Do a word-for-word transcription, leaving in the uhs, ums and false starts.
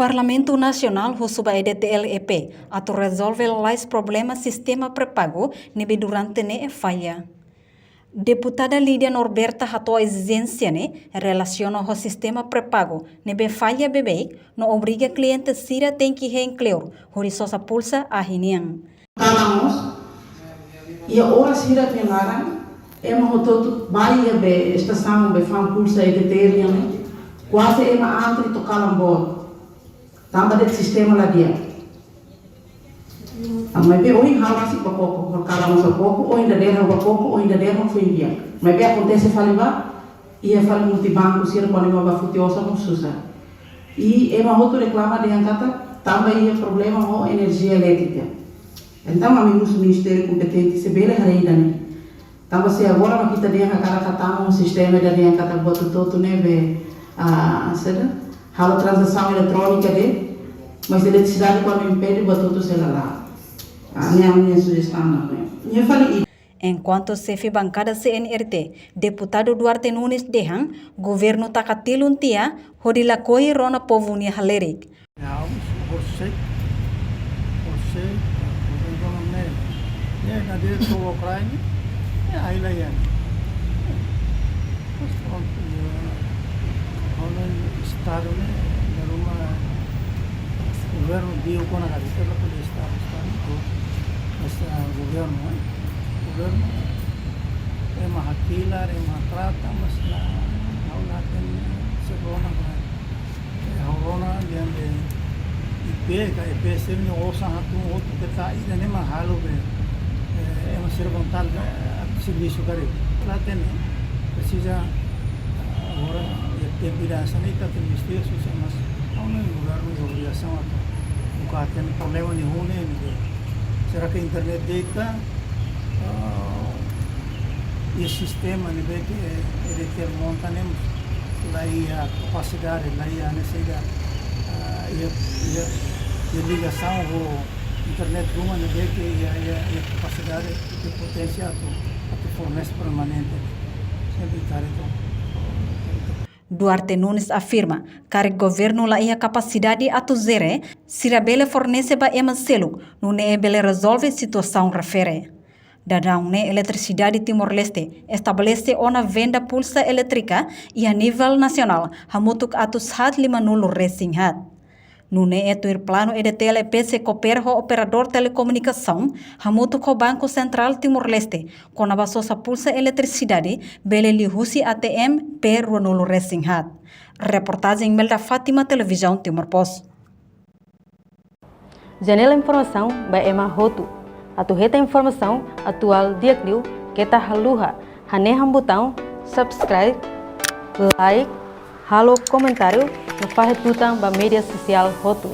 Parlamentu Nasionál husu ba E D T L E P atu rezolve lalais problema sistema pré-pagu ne'ebé durante ne'e falla. Deputada Lídia Norberta hato'o ezijénsia ne'e relasiona ho sistema pré-pagu ne'ebé falla beibeik no obriga kliente sira tenke hein kleur hodi sosa pulsa ahi nian. Kalan mós, iha oras hirak nia laran, ema hotu-hotu bá iha be estasaun be fa'an pulsa E D T L nian ne'e, kuaze ema antri to'o kalan boot. Tanba de'it sistema la di'ak. Ah, maibé ohin ha'u rasik bá koko, ha'u kalan mós bá koko, ohin dadeer ha'u bá koko, ohin dadeer mós foin di'ak. Maibé akontese fali ba, iha fali multibanku sira kuandu ema bá foti osan mós susar. I ema hotu reklama dehan katak tanba iha problema ho enerjia elétrika. Entaun ami husu ministériu kompetente se bele haree ida-ne'e. Tanba se agora mak ita dehan katak tama ho sistema ida dehan katak buat hotu-hotu ne'ebé, ah, saida, halo tranzasaun eletrónika de'it, mas eletrisidade kuandu impede buat hotu sei la la'o. Ah, ne'e ami-nia sujestaun ne'e. Ne'e fali i- Enkuantu xefe bankada C N R T, Deputadu Duarte Nunes dehan, governu taka tilun tiha hodi lakohi rona povu nia halerik. Ya, horsek, horsek, horsek, ya, na dia tu Ukraina, ya, ai la ya. Mas pronto, ya, oleh Estadu ne'e, da ruma, governu di'ak ona kali, ita la pode Estadu, Estadu, mas, ah, governu, eh, governu, ema hakilar, ema trata, mas la, ha'u la hatene, se rona, eh, ha'u rona, dehan be, I P ka, I P S M nia osan hatún hotu keta ida-ne'e mak halo be, eh, ema sira vontade, eh, servisu karik. La hatene, presiza, ah, agora, eh, tempu ida hanesan ne'e ita tenke investiga, susar, mas, ha'u hanoin governu iha obrigasaun atu buka hatene problema nia hun ne'e, ne'e. Será que internet de'it ka, ah, iha sistema ne'ebé ke E D T L monta ne'e mós la iha kapasidade, la iha nesesidade, ah, iha, iha, iha ligasaun ho internet ruma ne'ebé ke iha, iha, iha kapasidade, iha poténsia atu, atu fornese permanente. Sempre tare to. Duarte Nunes afirma, karik governu la iha kapasidade atu jere, sira bele fornese ba ema seluk, nune'e bele rezolve situasaun refere. Daudaun ne'e Eletrisidade Timor-Leste estabelese ona venda pulsa elétrika iha nivel nasionál hamutuk atus haat lima-nulu resin haat. Nune'e tuir planu E D T L E P sei koopera ho operadór telekomunikasaun hamutuk ho Banku Sentrál Timor-Leste kona-ba sosa pulsa eletrisidade bele liuhusi A T M P rua-nulu resin haat. Reportajen Imelda Fátima, Televizaun Timor Post. Janela informasaun ba ema hotu. Atu hetan informasaun atuál di'ak liu keta haluha hanehan butaun subscribe, like, halo komentáriu no fahe tutan ba média sosiál hotu.